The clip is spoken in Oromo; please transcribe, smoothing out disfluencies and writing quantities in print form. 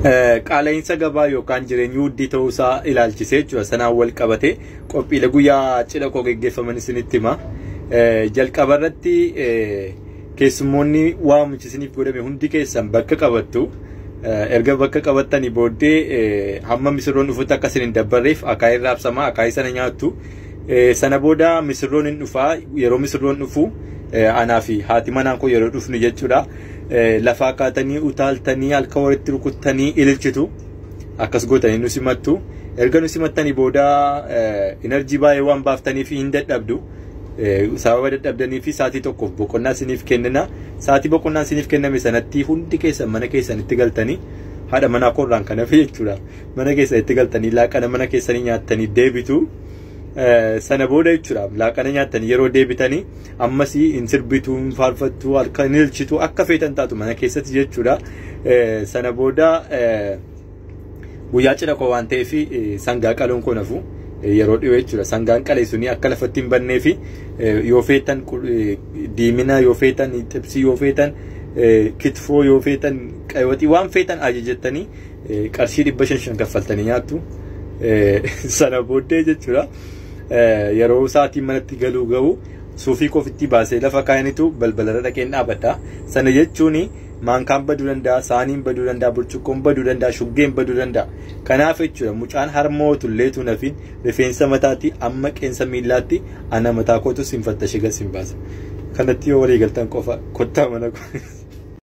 Qaala'insa gabaa yookaan jireenyi wuddii ta'uusaa ilaalchisee jechuudha. Sanaan wal qabatee qophiilee guyyaa cidha koo geggeeffaman isinitti hima. Jalqaba irratti keessummoonni waamichi isiniif godhame hundi keessan bakka qabattu. Erga bakka qabattanii booddee hamma misirroon dhufutti akka isin hin dabbarreef akaayii raabsamaa akaayii sana nyaattu. Sana booda misirroon hin dhufaa yeroo misirroon dhufu anaa fi haati manaan koo yeroo dhufnu jechuudha. Lafaa kaatanii utaaltanii halkan walitti rukuttanii ililchitu. Akkas gootanii nu simattu. Erga nu simattanii booda enerjii baay'ee waan baaftaniif hin dadhabdu. Sababa dadhabdanii fi sa'aatii tokkoof boqonnaa isiniif kennina. Sa'aatii boqonnaa isiniif kenname sanatti hundi keessan mana keessanitti galtanii haadha manaa koorraan kan hafe jechuudha. Mana keessanitti galtanii laaqana mana keessanii nyaattanii deebitu. Sana booda jechuudha laaqana nyaattanii yeroo deebitanii ammas hin sirbitu, hin faarfattu, halkan hin ilchitu akka feetan taatu mana keessatti jechuudha. Sana booda guyyaa cidha koo waan ta'eef sangaa qaluun koo nafu yeroo dhiyoo jechuudha. Sangaan qalee suni akka lafatti hin bannee fi yoo feetan diimina yoo feetan xibsii yoo feetan kitfoo yoo feetan qaywaxii waan feetan ajajattanii qarshii 500 kaffaltanii nyaattu. Sana booddee jechuudha yeroo sa'aatiin manatti galuu gahu suufii kofitti baasee lafa kaayanitu balbalarra dhaqeen dhaabadha. Sana jechuun maankaan baduu danda'a, saaniin baduu danda'a, burcuqqoon baduu danda'a, shuggeen baduu danda'a. Kanaaf jechuudha mucaan harmootu illeetu nafiin rifeensa mataatti amma qeensa miillaatti ana mataa kootu sin fattashee gad sin baasa. Kanatti yoo walii galtan qofa kottaa mana koo.